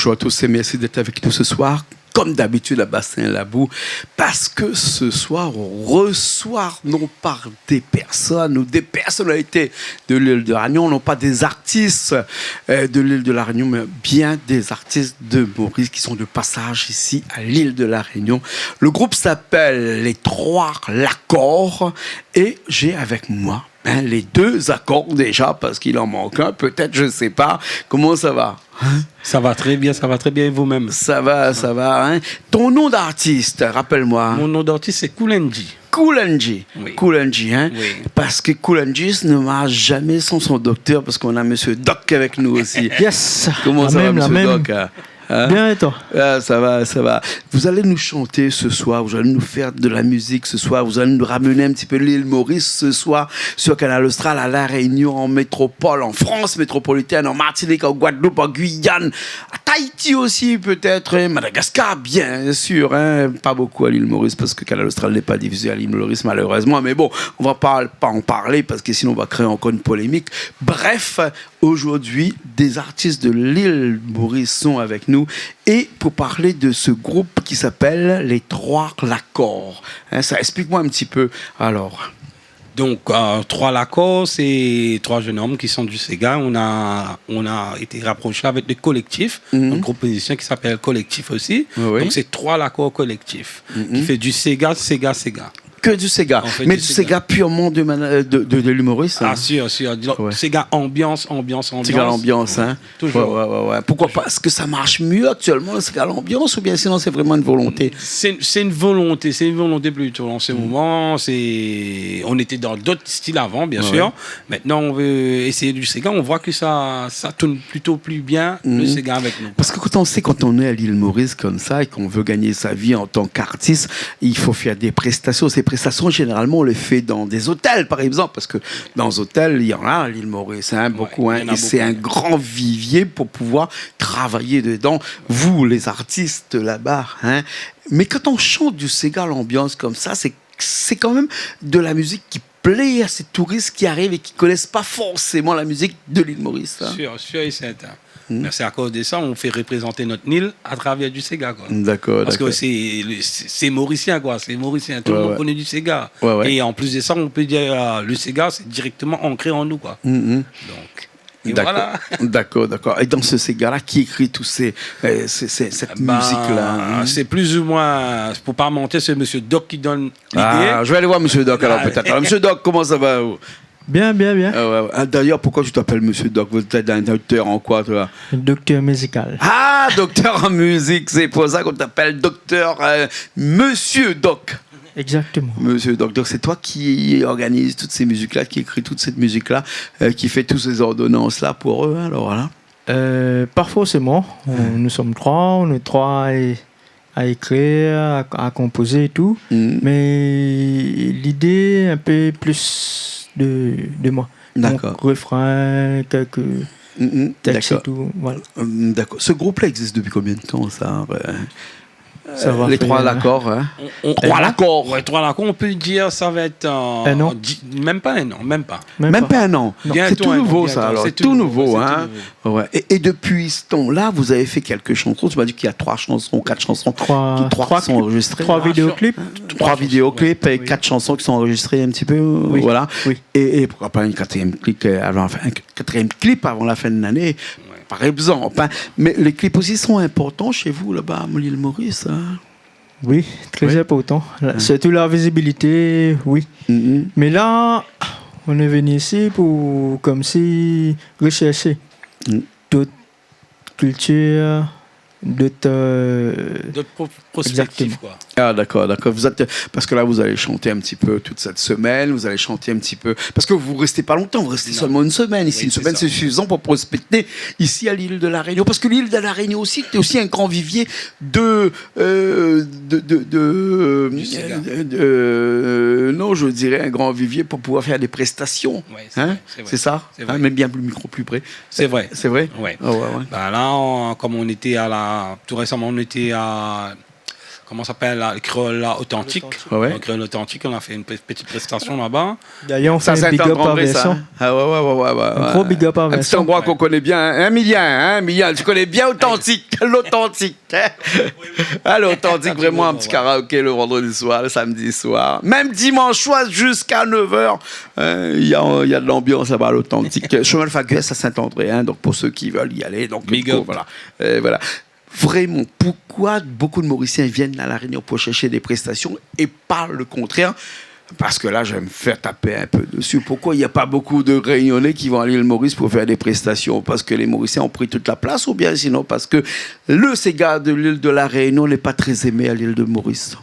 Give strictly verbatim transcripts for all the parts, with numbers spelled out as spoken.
Bonjour à tous et merci d'être avec nous ce soir. Comme d'habitude à Bassin Labou, parce que ce soir, on reçoit non pas des personnes ou des personnalités de l'île de la Réunion, non pas des artistes, euh, de l'île de la Réunion, mais bien des artistes de Maurice qui sont de passage ici à l'île de la Réunion. Le groupe s'appelle Les Trois Accords et j'ai avec moi, hein, les deux accords déjà, parce qu'il en manque un, peut-être, je sais pas. Comment ça va ? Hein ? Ça va très bien, ça va très bien, et vous-même ? Ça va, ça va, hein. Ton nom d'artiste, rappelle-moi. Mon nom d'artiste, c'est Kool N G. Kool N G. Oui. Kool N G, hein. Oui. Parce que Kool N G ne marche jamais sans son docteur, parce qu'on a Monsieur Doc avec nous aussi. Yes. Comment ça va, Monsieur Doc ? Hein ? Bien, et toi ? Ah, ça va, ça va. Vous allez nous chanter ce soir, vous allez nous faire de la musique ce soir, vous allez nous ramener un petit peu l'île Maurice ce soir sur Kanal Austral, à La Réunion, en métropole, en France métropolitaine, en Martinique, en Guadeloupe, en Guyane, à Tahiti aussi peut-être, hein, Madagascar, bien sûr, hein, pas beaucoup à l'île Maurice parce que Kanal Austral n'est pas diffusé à l'île Maurice malheureusement, mais bon, on va pas, pas en parler parce que sinon on va créer encore une polémique. Bref, aujourd'hui, des artistes de l'île Maurice sont avec nous et pour parler de ce groupe qui s'appelle Les Trois Accords. Hein, ça, explique-moi un petit peu, alors. Donc, euh, Trois Accords, c'est trois jeunes hommes qui sont du Séga. On a, on a été rapprochés avec le collectif, un groupe musicien qui s'appelle Collectif aussi. Oui, oui. Donc, c'est Trois Accords Collectif, qui fait du séga, séga, séga. Que du séga. On fait du séga. Mais du séga purement de mana-, de, de, de l'île Maurice, hein. Ah, sûr, sûr. Disons, séga ambiance, ambiance, ambiance. Séga ambiance, hein. Toujours. Ouais, ouais, ouais, ouais. Pourquoi pas ? Est-ce que ça marche mieux actuellement, le séga ambiance, ou bien sinon c'est vraiment une volonté ? C'est, c'est une volonté, c'est une volonté plutôt en ce moment. C'est, on était dans d'autres styles avant, bien sûr. Ouais, ouais. Maintenant, on veut essayer du séga. On voit que ça, ça tourne plutôt plus bien, le séga avec nous. Parce que quand on sait, quand on est à l'île Maurice comme ça et qu'on veut gagner sa vie en tant qu'artiste, il faut faire des prestations. Ces prestations, généralement, on les fait dans des hôtels, par exemple, parce que dans les hôtels, il y en a à l'île Maurice, hein, beaucoup, hein, et c'est un grand vivier pour pouvoir travailler dedans, vous, les artistes là-bas, hein. Mais quand on chante du séga l'ambiance comme ça, c'est, c'est quand même de la musique qui plaît à ces touristes qui arrivent et qui connaissent pas forcément la musique de l'île Maurice, hein. Sûr, sûr et certain. Mais c'est à cause de ça, on fait représenter notre île à travers du séga, quoi. D'accord, d'accord. Parce que c'est le, c'est, c'est mauricien, quoi. C'est mauricien. Tout le monde connaît du séga. Ouais, ouais. Et en plus de ça, on peut dire, euh, le séga, c'est directement ancré en nous, quoi. Donc, et voilà. D'accord, d'accord. Et dans ce séga-là, qui écrit tous ces, euh, ces, ces, cette musique-là, hein ? C'est plus ou moins, pour pas mentir, c'est Monsieur Doc qui donne l'idée. Ah, je vais aller voir Monsieur Doc alors, peut-être. Alors, Monsieur Doc, comment ça va, vous ? Bien, bien, bien. Ah ouais, ouais. Ah, d'ailleurs, pourquoi tu t'appelles Monsieur Doc ? Vous êtes un docteur en quoi, toi ? Docteur musical. Ah, docteur en musique, c'est pour ça qu'on t'appelle docteur, euh, Monsieur Doc. Exactement. Monsieur Doc, donc c'est toi qui organise toutes ces musiques-là, qui écrit toute cette musique-là, euh, qui fait toutes ces ordonnances-là pour eux, hein, alors, voilà. Euh, pas forcément. Nous sommes trois, on est trois et à écrire, à, à composer et tout. Mais l'idée, un peu plus de, de moi. D'accord. Donc, refrain, quelques textes et tout, voilà. Hum, d'accord. Ce groupe-là existe depuis combien de temps, ça, euh, ça va faire les trois accords, hein ? Trois accords. Ouais, trois accords, on peut dire, ça va être, euh, même pas un an, même pas. Même pas un an. Non. Bientôt un an, bientôt. C'est tout nouveau, ça, alors. C'est tout nouveau, hein. Ouais. Et, et depuis ce temps-là, vous avez fait quelques chansons. Tu m'as dit qu'il y a trois chansons, quatre chansons qui, trois sont enregistrées. Trois vidéoclips. Trois vidéoclips et quatre chansons qui sont enregistrées un petit peu, voilà. Oui. Et, et pourquoi pas une quatrième clip, euh, avant, enfin, un quatrième clip avant la fin de l'année, par exemple, hein. Mais les clips aussi sont importants chez vous, là-bas, à l'île Maurice, hein. Oui, très important. Surtout la visibilité, oui. Mais là, on est venu ici pour, comme si, rechercher d'autres cultures, d'autres, euh, d'autres pro-, prospectives, quoi. Exactement. Ah, d'accord, d'accord. Vous êtes, parce que là, vous allez chanter un petit peu toute cette semaine, vous allez chanter un petit peu, parce que vous restez pas longtemps, vous restez seulement une semaine ici. Non. Oui, c'est ça. Une semaine, c'est suffisant pour prospecter ici à l'île de la Réunion. Parce que l'île de la Réunion aussi, c'est aussi un grand vivier de, euh, de, de, de, du séga. De, euh, non, je dirais un grand vivier pour pouvoir faire des prestations. Ouais, c'est vrai, c'est vrai. Hein, c'est ça ? C'est vrai. Mets bien le micro plus près. C'est vrai. C'est vrai ? Ouais. Ah ouais, ouais. Bah là, on, comme on était à la, tout récemment, on était à, comment ça s'appelle, là, le créole, là, authentique. Authentique. Ouais, ouais. Au Créole Authentique, on a fait une pe-, petite prestation là-bas. D'ailleurs, on fait un big up à Vincent. Ça, c'est un endroit, ça, hein. Ah ouais, ouais, ouais, ouais, ouais. Un gros big up à Vincent. Un petit endroit qu'on connaît bien, hein, Emilien, hein, Emilien, tu connais bien Authentique, l'Authentique, hein. Ah, l'Authentique, vraiment, un petit karaoké le vendredi soir, le samedi soir. Même dimanche soir jusqu'à neuf heures, hein, il y a, il y a de l'ambiance là-bas à l'Authentique. Chemin de Faguès à Saint-André, hein, donc pour ceux qui veulent y aller, donc, du coup, voilà. Big up. Euh, voilà. Vraiment, pourquoi beaucoup de Mauriciens viennent à La Réunion pour chercher des prestations et pas le contraire ? Parce que là, je vais me faire taper un peu dessus. Pourquoi il n'y a pas beaucoup de Réunionnais qui vont à l'île Maurice pour faire des prestations ? Parce que les Mauriciens ont pris toute la place, ou bien sinon parce que le séga de l'île de La Réunion n'est pas très aimé à l'île de Maurice ?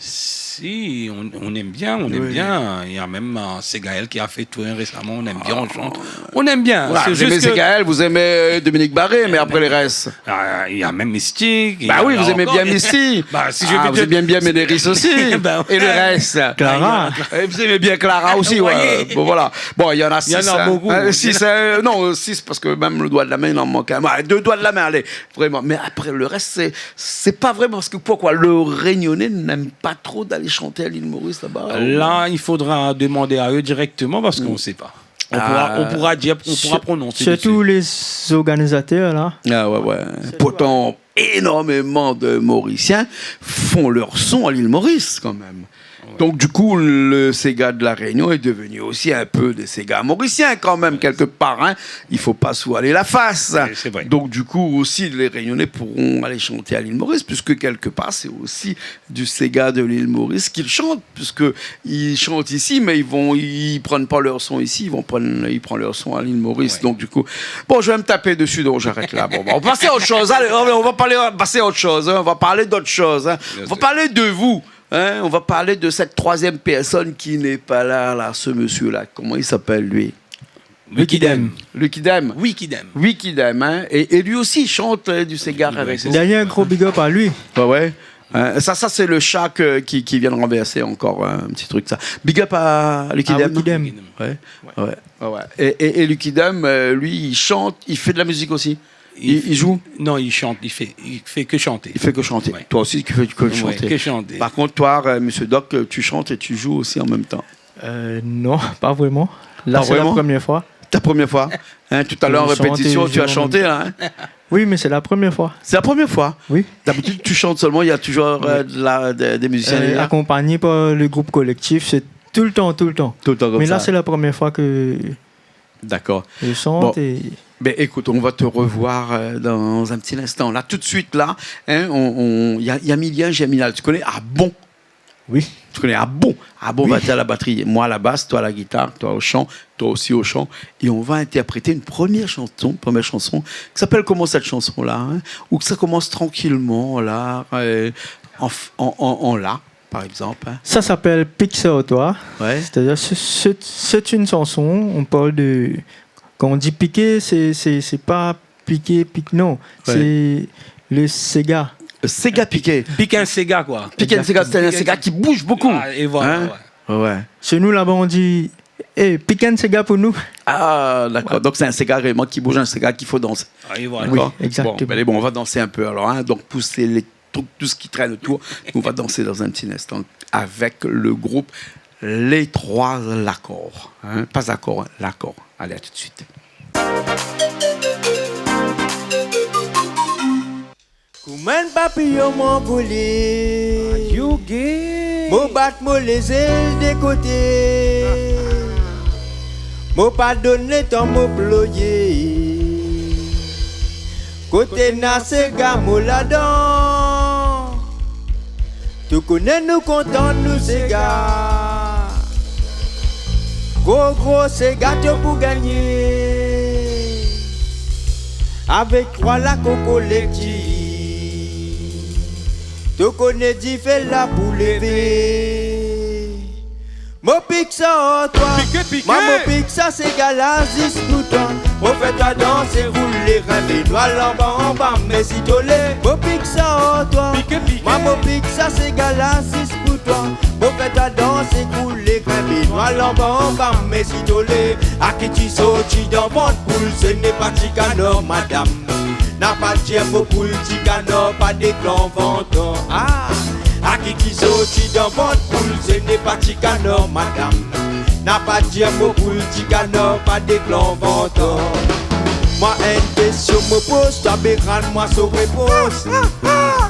Si, on, on aime bien, on aime bien. Oui. Il y a même, euh, Ségaël qui a fait tourner récemment, on aime bien, on chante. On aime bien. Voilà, vous aimez Ségaël, vous aimez, euh, Dominique Barré, mais après les restes. Ah, il y a même Misty, il y a encore des... Bah oui, vous aimez bien Misty. Bah, si je vais te dire... Ah, vous aimez bien Médérice aussi. Bah ouais. Et le reste. Clara. Et vous aimez bien Clara aussi, ouais. Vous voyez. Bon, voilà. Bon, il y en a six, hein. Il y en a beaucoup. Euh, six, euh, non, euh, six, parce que même le doigt de la main, il en manque un. Ouais, deux doigts de la main, allez, vraiment. Mais après, le reste, c'est, c'est pas vraiment parce que, pourquoi ? Le Réunionnais n'aime pas trop d'aller chanter à l'île Maurice, là-bas, ou... Là, il faudra demander à eux directement parce qu'on sait pas. On pourra, on pourra dire, on pourra prononcer dessus. Surtout les organisateurs, là. Ah ouais, ouais. Pourtant, énormément de Mauriciens font leur son à l'île Maurice, quand même. Ouais. Donc, du coup, le séga de La Réunion est devenu aussi un peu des ségas mauriciens, quand même, quelque part, hein. Il faut pas se voiler la face. C'est, c'est vrai. Donc, du coup, aussi, les Réunionnais pourront aller chanter à l'île Maurice, puisque quelque part, c'est aussi du séga de l'île Maurice qu'ils chantent, puisque ils chantent ici, mais ils vont, ils prennent pas leur son ici, ils vont prendre, ils prennent leur son à l'île Maurice. Ouais. Donc, du coup, bon, je vais me taper dessus, donc j'arrête là. Bon, bon, on va passer à autre chose. Allez, on va, on va parler, passer à autre chose, hein. On va parler d'autre chose, hein. Bien sûr. On va parler de vous, hein. On va parler de cette troisième personne qui n'est pas là, là, ce monsieur-là. Comment il s'appelle, lui ? Wikidem. Wikidem. Wikidem. Wikidem, hein. Et, et lui aussi, il chante, euh, du séga avec nous. D'ailleurs, un gros big up à lui. Ouais, ouais. Euh, ça, ça, c'est le chat que, qui, qui vient de renverser encore, hein, un petit truc, ça. Big up à Wikidem. À Wikidem. Ouais. Ouais, ouais, ouais. Et, et, et Wikidem, euh, lui, il chante, il fait de la musique aussi. Il, il joue ? Non, il chante, il fait, il fait que chanter. Il fait que chanter. Ouais. Toi aussi, tu fais que chanter. Ouais, que chanter. Par contre, toi, euh, monsieur Doc, euh, tu chantes et tu joues aussi en même temps. Euh, non, pas vraiment. Là, c'est la première fois. Pas vraiment ? Ta première fois ? Hein, tout à l'heure, en répétition, tu as chanté, là, hein ? Je chante et je joue. Oui, mais c'est la première fois. C'est la première fois ? Oui. D'habitude, tu chantes seulement, il y a toujours, euh, de la, de, des musiciens derrière. Euh, accompagné par le groupe collectif, c'est tout le temps, tout le temps. Tout le temps comme ça. Mais là, c'est la première fois que je chante et... D'accord. Bon. Ben, écoute, on va te revoir, euh, dans un petit instant. Là, tout de suite, là, hein, on, on, il y a, il y a Milien Germinal. Tu connais ? Ah bon ? Oui. Tu connais ? Ah bon ? Ah bon, va être à la batterie. Moi à la basse, toi à la guitare, toi au chant, toi aussi au chant. Et on va interpréter une première chanson, première chanson, qui s'appelle comment, cette chanson-là, hein ? Ou que ça commence tranquillement, là, euh, en f-, en, en, en la, par exemple, hein ? Ça s'appelle Pique sa otwa. Ouais. C'est-à-dire, c'est, c'est, c'est une chanson, on parle de, quand on dit piquer, c'est, c'est, c'est pas piquer, pique, non. Ouais. C'est le séga. Le séga piqué. Pique un séga, quoi. Pique un séga, c'est un séga qui bouge beaucoup. Ah, et voilà, ouais. Hein ? Ouais. Chez nous, là-bas, on dit, « Eh, pique un séga pour nous. » Ah, d'accord. Donc, c'est un séga réellement qui bouge, un séga qu'il faut danser. Ah, et voilà. D'accord. Oui, exactement. Bon, ben, allez, bon, on va danser un peu alors, hein. Donc, pousser les trucs, tout ce qui traîne autour. On va danser dans un petit instant avec le groupe Les Trois Accords, hein. Pas accord, hein, l'accord. Allez, à tout de suite. Koman papiyon mon volé. Ayouge. Mo bat mo lézèl dé koté. Mo pa donn létan mo ployé. Koté na séga mo ladan. Tou koné nou kontan nou séga. Gro gro séga tou pou gagné. Avèk trwa lakor kolèktif. Tou koné difé la pou lévé. Mo pik sa otwa. Piké, piké. Moin mo pik sa séga la zis pou twa. Mo fé twa dansé, roulé, rinbé, nwal anba, anba, mé si tolé. Mo pik sa otwa. Piké, piké. Moin mo pik sa séga la zis pou twa. Mo fé twa dansé, roulé, rinbé, nwal anba, anba, mé si tolé. Aki ti soti dan vant poul, sé né pa ti kanor, madam. Na pa dièf o poul, ti kanor, pa dé gran vantan. Ah, ak Ki ti soti dan vant poul, se n'est pas ti kanor, madam. Na pa dir mo poul ti kanor, pa déglanvan. Moin inn késtion mo poz, twa bé rann moin son répons.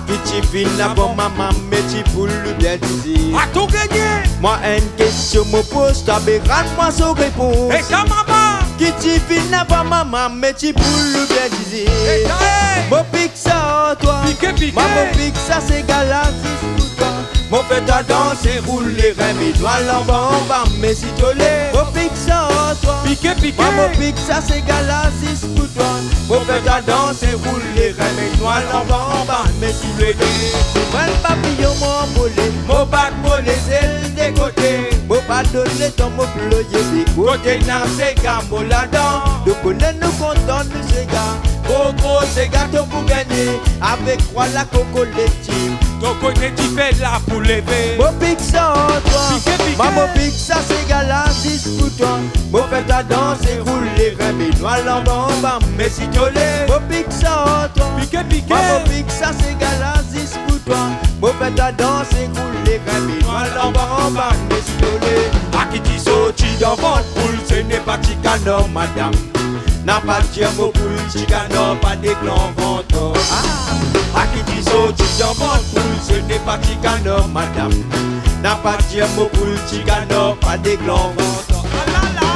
Ki ti vin avan momon, mé ti poul oubien ti zif ? A tou gingné ! Moin inn késtion mo poz, twa bé rann moin son répons. É ta momon ? Ki ti vin avan momon, mé ti poul oubien ti zif ? É ta, é ! Mo pik sa twa. Piké, piké. Moin mo pik sa séga la zis pou twa. Mo fé twa dansé, roul lé rin, mé dwa anba anba, mé si tolé. Mo pik sa twa. Piké, piké. Moin mo pik sa séga la zis pou twa. Mo fé twa dansé, roul lé rin, mé dwa anba anba, mé si tolé. Moin papiyon, mo anvolé, mo bat mo lézèl dé koté. Mo pa donn le tan, mo ployé dé koté, na séga mo ladan. Donk nou kontan nou séga. Gro gro séga, to pou gingné. Avèk rwa la kokoléti. To koté ti fé la pou lévé. Mo pik sa twa. Piké, piké. Moin mo pik sa séga la zis pou twa. Mo fé twa dansé, roul lé rin, mé dwa anba anba, mé si tolé. Mo pik sa twa. Piké, piké. Moin mo pik sa séga la zis pou twa. Mo fé twa dansé, roul lé rin, mé dwa anba anba, mé si tolé. A ki ti soti dan vant poul, se n'est pas ti kanor, madam. Na pa dir mo poul ti kanor, pa déglanvan. A, a ki ti soti dan vant poul, se n'est pas ti kanor, madam. Na pa dir mo poul ti kanor, pa déglanvan. A la la.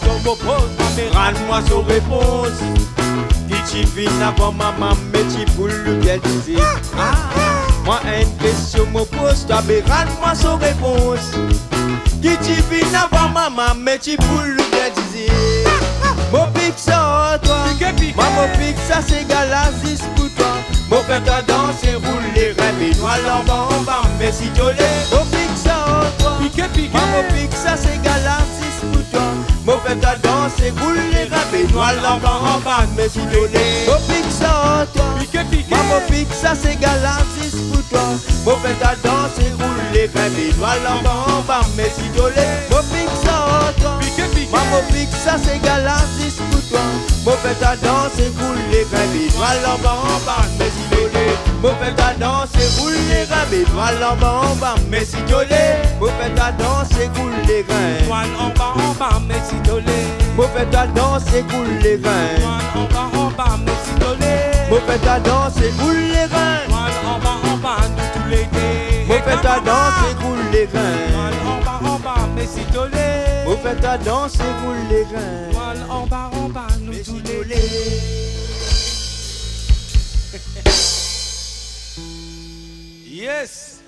Ton mo poz, pa bé rann moin son répons. Ki ti vin avan momon, mé ti poul oubien ti zif ? A, moin inn késtion mo poz, twa bé rann moin son répons. Ki ti vin avan momon, mé ti poul oubien ti zif ? Mo pik sa twa. Piké, piké. Moin mo pik sa séga la zis pou twa. Mo fé twa dansé, roul lé rin, mé dwa anba anba, mé si tolé. Mo pik sa twa. Piké, piké. Moin mo pik sa séga la zis pou twa. Mo fé twa dansé, roul lé rin, mé dwa anba anba, mé si tolé. Mo pik sa twa. Piké, piké. Moin mo pik sa séga la zis pou twa. Mo fé twa dansé, roul lé rin, mé dwa anba anba, mé si tolé. Mo pik sa twa. Piké, piké. Moin mo pik sa séga la zis pou twa. Mo fé twa dansé, roul lé rin, mé dwa anba anba, mé si tolé. Mo fé twa dansé, roul lé rin, mé dwa anba anba, mé si tolé. Mo fé twa dansé, roul lé rin. Dwa anba anba, mé si tolé. Mo fé twa dansé, roul lé rin. Dwa anba anba, mé si tolé. Mo fé twa dansé, roul lé rin. Dwa anba anba, nou tou lé dé. Mo fé twa dansé, roul lé rin. Dwa anba anba, mé si tolé. Mo fé twa dansé, roul lé rin. Dwa anba anba, nou tou lé dé. Yes.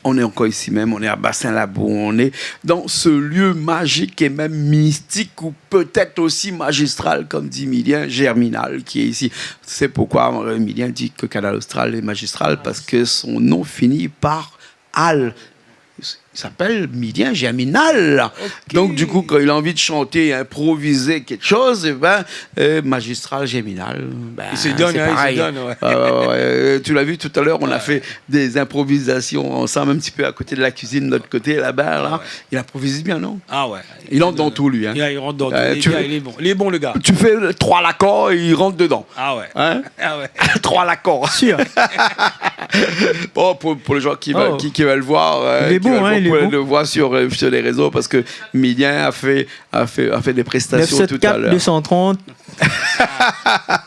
On est encore ici même, on est à Bassin Labou, on est dans ce lieu magique et même mystique ou peut-être aussi magistral, comme dit Milien Germinal qui est ici. C'est pourquoi, euh, Milien dit que Kanal Austral est magistral, parce que son nom finit par Al. Il s'appelle Milien Germinal. Ok. Donc, du coup, quand il a envie de chanter, improviser quelque chose, eh ben, euh, magistral, Germinal, ben, c'est pareil. Il se donne, hein, il se donne, ouais. Ouais, ouais, ouais. Euh, tu l'as vu tout à l'heure, on a fait des improvisations ensemble, un petit peu à côté de la cuisine, de l'autre côté, là-bas, là. Ah ouais. Il improvise bien, non ? Ah ouais. Il entre dans tout, lui, hein. Il, il rentre dans tout. Euh, il est bien, il est bon. Il est bon, le gars. Tu fais trois accords et il rentre dedans. Ah ouais. Hein ? Ah ouais. Trois accords. Sûr. Bon, pour, pour les gens qui veulent, qui, qui veulent voir, euh, qui veulent voir, vous pouvez le voir sur, euh, sur les réseaux parce que Milien a fait, a fait, a fait des prestations tout à l'heure. Neuf sept quatre deux cent trente.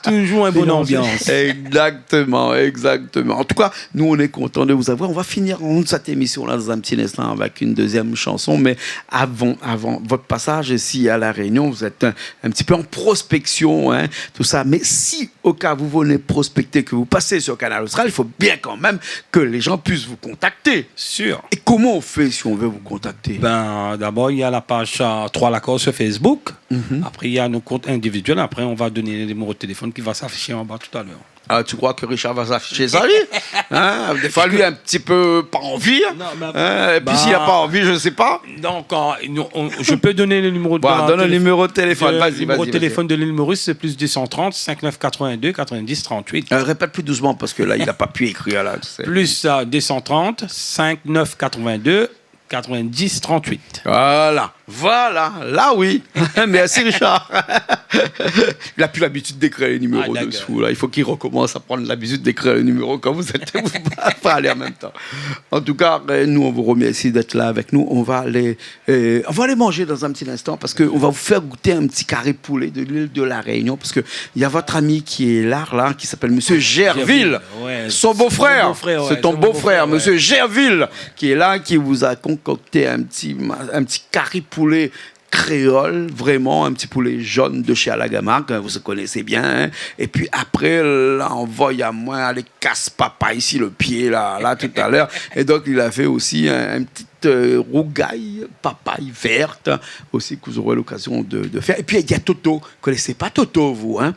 Toujours une bonne ambiance. Exactement, exactement. En tout cas, nous, on est content de vous avoir. On va finir cette émission-là dans un petit instant avec une deuxième chanson. Mais avant, avant votre passage ici à La Réunion, vous êtes un, un petit peu en prospection, hein, tout ça. Mais si, au cas où vous venez prospecter, que vous passez sur Kanal Austral, il faut bien quand même que les gens puissent vous contacter. Sûr. Et comment on fait si on veut vous contacter ? Ben, d'abord, il y a la page, euh, Trois Lacords sur Facebook. Mhm. Après, il y a nos comptes individuels. Après, on va donner le numéro de téléphone qui va s'afficher en bas tout à l'heure. Ah, tu crois que Richard va s'afficher ça, lui ? Hein ? Des fois, lui, un petit peu pas envie, hein ? Non, mais... Hein ? Et puis, bah, s'il a pas envie, je sais pas. Donc, euh, nous, on, je peux donner le numéro de téléphone. Voilà, donne le numéro de téléphone. Vas-y, vas-y, vas-y. Le numéro de téléphone de l'île Maurice, c'est plus deux cent trente, cinq neuf quatre-vingt-deux, quatre-vingt-dix, trente-huit. Euh, répète plus doucement parce que là, il a pas pu écrire, là, tu sais. Plus, euh, deux cent trente, cinq neuf quatre-vingt-deux, quatre-vingt-dix, trente-huit. Voilà. Voilà, la oui. Merci, Richard. Il a plus l'habitude d'écrire les numéros dessous, là. Il faut qu'il recommence à prendre l'habitude d'écrire les numéros quand vous êtes, vous parlez en même temps. En tout cas, euh, nous, on vous remercie d'être là avec nous. On va aller, euh, on va aller manger dans un petit instant parce que on va vous faire goûter un petit carré poulet de l'île de la Réunion parce que il y a votre ami qui est là, là, qui s'appelle Monsieur Gerville. Gerville, ouais. Son beau-frère. C'est ton beau-frère, ouais. Monsieur Gerville, qui est là, qui vous a concocté un petit ma-, un petit carré poulet créole, vraiment un petit poulet jaune de chez Alagama, que vous connaissez bien, hein. Et puis après, la anvoy amoin alé kas papay si le pié, là, là, tout à l'heure. Et donc, il a fait aussi un, un petit, euh, rougail papay verte, aussi, que vous aurez l'occasion de, de faire. Et puis, il y a Toto. Vous connaissez pas Toto, vous, hein ?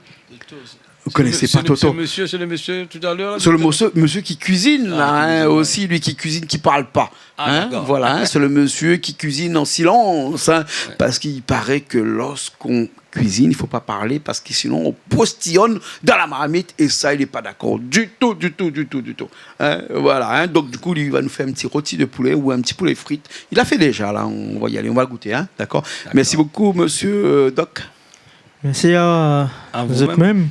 Vous connaissez pas Toto ? C'est le, c'est le monsieur, c'est le monsieur tout à l'heure, là, c'est le monsieur, monsieur qui cuisine, là, hein, aussi, lui qui cuisine, qui parle pas. Ah, d'accord. Voilà, hein, c'est le monsieur qui cuisine en silence, hein, parce qu'il paraît que lorsqu'on cuisine, il faut pas parler, parce que sinon on postillonne dans la marmite, et ça, il est pas d'accord du tout, du tout, du tout, du tout. Hein, voilà, hein, donc du coup, lui, il va nous faire un petit rôti de poulet ou un petit poulet frites. Il a fait déjà, là, on va y aller, on va goûter, hein, d'accord ? D'accord. Merci beaucoup, monsieur, euh, Doc. Merci à vous-même.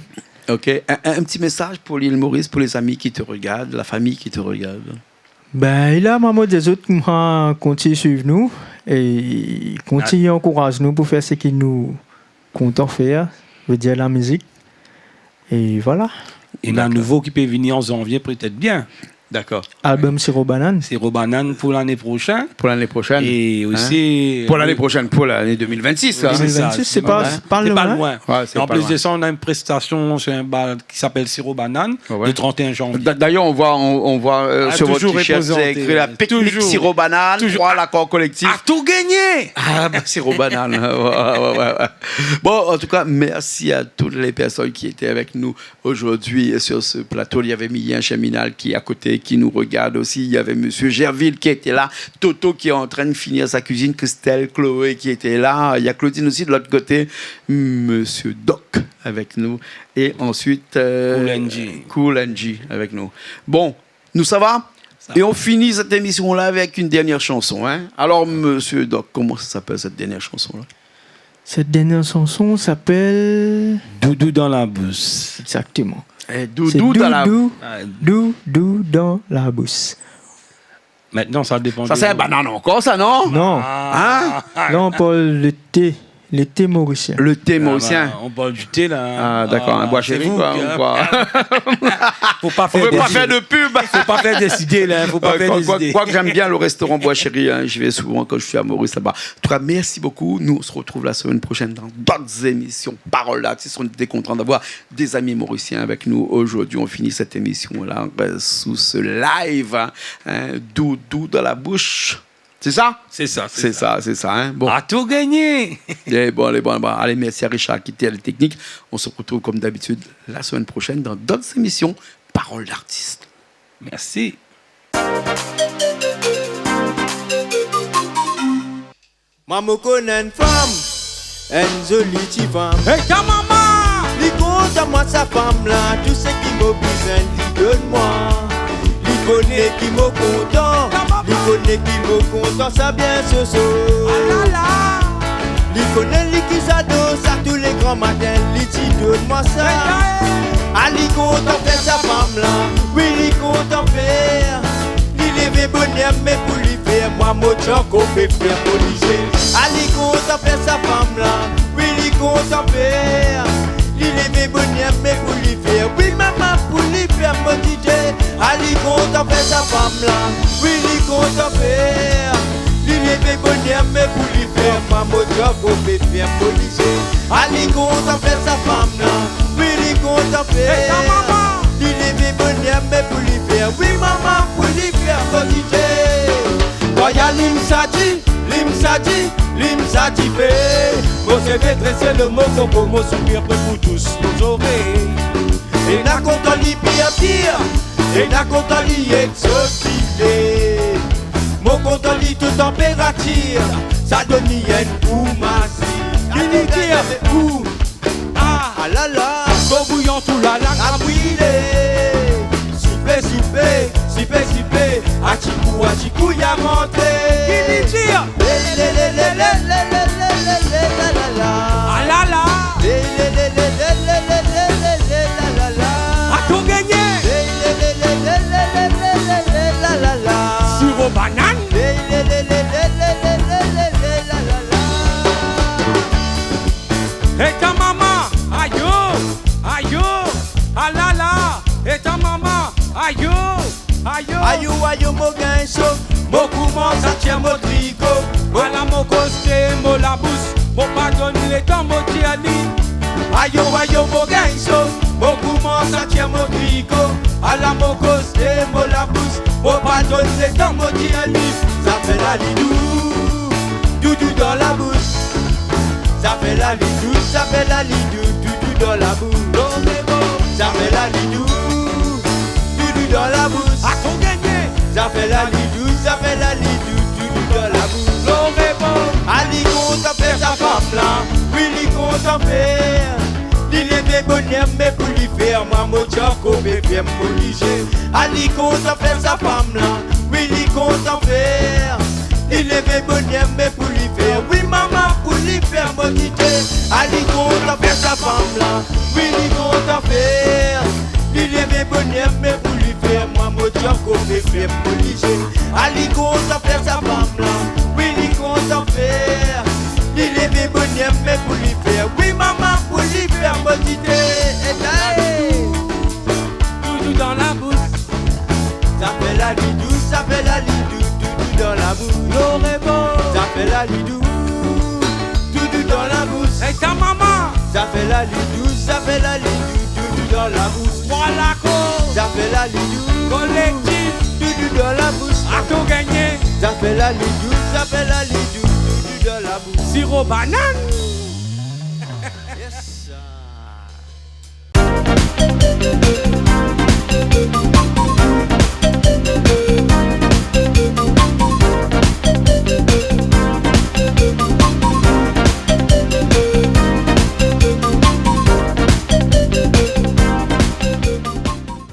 Ok, un, un, un petit message pour l'île Maurice, pour les amis qui te regardent, la famille qui te regarde. Ben, i la, moin, mi di azot, moin, kontinié suiv nou, é kontinié ankouraz nou pou fé sak nou kontan fé, vé dir la mizik. É voilà. D'accord. É néna in nouvo ki pé vni an zanvié, pétèt bien. D'accord. Album Siro Banane. Siro Banane pou lané proshèn. Pou lané proshèn. É osi, pou lané proshèn, pou lané deux mille vingt-six, hein. Deux mille vingt-six, sé pa, sé pa loin. Ouais, sé pa loin. É an plis de sa, néna in préstasion, sé in bal ki apèl Siro Banane, le trente et un janvier. Ouais, ouais. D'a-, d'ailleurs, on voit, on, on voit, euh, sur votre t-shirt, c'est écrit la pique-nique Siro Banane, trois, l'accord collectif. Ah, toujours représenter. Toujours. A tou gingné. Ah, bah, Siro Banane. Ouais, ouais, ouais, ouais. Bon, en tout cas, merci à toutes les personnes qui étaient avec nous aujourd'hui sur ce plateau. Il y avait Milien Germinal qui est à côté, qui nous regarde aussi. Il y avait Monsieur Gerville qui était là. Toto qui est en train de finir sa cuisine. Christelle, Chloé qui était là. Il y a Claudine aussi de l'autre côté. Monsieur Doc avec nous. Et ensuite, euh, Cool N G. Cool N G avec nous. Bon, nou sava ? Sava. Et on finit cette émission-là avec une dernière chanson, hein. Alors, monsieur Doc, comment ça s'appelle, cette dernière chanson-là ? Cette dernière chanson s'appelle Doudou dans la bouche. Exactement. Eh, doudou dans la bouche. C'est doudou, doudou dans la bouche. Maintenant, ça dépend de vous. Ça, c'est un banane encore, ça, non ? Non. Ah. Hein ? Là, on parle de thé, le thé mauricien. Le thé mauricien. Ah, bah, on parle du thé, là, hein. Ah, d'accord, un Bois Chéri, quoi, ou quoi. Ah, c'est vous qui, hein. Faut pas faire de pub. Faut pas faire des idées, là, hein, faut pas faire des idées. Euh, quoi, quoi, quoi que j'aime bien le restaurant Bois Chéri, hein, j'y vais souvent quand je suis à Maurice, là-bas. En tout cas, merci beaucoup. Nous, on se retrouve la semaine prochaine dans d'autres émissions. Parole d'artiste, on était content d'avoir des amis mauriciens avec nous aujourd'hui. On finit cette émission-là, euh, sous ce live, hein, hein, doudou dans la bouche. C'est ça ? C'est ça, c'est ça. C'est ça, c'est ça, hein. Bon. A tou gingné. Lé bon, lé bon, bon. Allez, merci à Richard qui était à la technique. On se retrouve comme d'habitude la semaine prochaine dans d'autres émissions. Parole d'artiste. Merci. Moin, mo koné in fanm, in zoli ti fanm. Hey, ta mama ! Li kontan moin, sa fanm-la, tout sak mo bizin, li donn moin. Li koné ki mo kontan, li koné ki mo kontan, sa bien soso. Ah la la ! Li koné li ki zado sa, tou lé gran matin, li di donn moin sa. Hey, hey ! Ah, li kontan fé sa fanm-la, oui, li kontan fé. Li lévé bonèr, mé pou li fé, moin, mo di ankor pépèr pou li fé. Ah, li kontan fé sa fanm-la, oui, li kontan fé. Li lévé bonèr, mé pou li fé, oui, mama, pou li fé, mo di dé. Ah, li kontan fé sa fanm-la, oui, li kontan fé. Li lévé bonèr, mé pou li fé, moin, mo di ankor pépèr pou li fé. Ah, li kontan fé sa fanm-la, oui, li kontan fé. Hey, ta mama ! Li lévé bonèr, mé pou li fé, oui, mama, pou li fé, mo di dé. Kan i alim sa di, lim sa di, lim sa di fé. Mo sé fé drésé lo mo konpo, mo souri apré pou tous mo zorèy. É na kontan li pir pir, é na kontan li égzotik. Mo kontan li tout tanpératir, sa donn li in kou masi. Ki li di, kou. Ah, ah la la. Dlo bouyan tou la la ka brilé. Souflé, souflé, sipé, sipé. Atikou, atikou, i a rantré. Ki li di ? Lé, lé, lé. Ayo, ayo, mo gingn so, mo koumans a tir mo triko. Ala mo koz té mo labous, mo pa donn létan mo tir ali. Ayo, ayo, mo gingn so, mo koumans a tir mo triko. Ala mo koz té mo labous, mo pa donn létan mo tir ali. Zafèr la li dou, doudou dan la boush. Zafèr la li dou, zafèr la li dou, doudou dan la boush. Lo rèv, zafèr la li dou, doudou dan la boush. Akompagné. Zafèr la li dou, zafèr la li dou, doudou dan la boush. Lo rèv. Ali kontan fé sa fanm la, wi li kontan fé. Li lévé bonèr mé pou li fé, moin mo tir koupé fé mo lizé. Ali kontan fé sa fanm la, wi li kontan fé. Li lévé bonèr mé pou li fé, wi maman, pou li fé mo kité. Ali kontan fé sa fanm la, wi li kontan fé. Li lévé bonèr mé pou li fé, moin mo tir koupé fé mo lizé. Ali kontan fé sa fanm la, wi li kontan fé. Li lévé bonèr mé pou li fé, wi maman, pou li fé mo kité. É la, doudou dan la boush. Zafèr la li dou, zafèr la li dou, doudou dan la boush. Lo rèv. Zafèr la li dou, doudou dan la boush. É ta maman. Zafèr la li dou, zafèr la li dou, doudou dan la boush. Moin la koz. Zafèr la li dou. Kolèktif. Doudou dan la boush. Akompagné. Zafèr la li dou, zafèr la li dou, doudou dan la boush. Siro banane. Yes.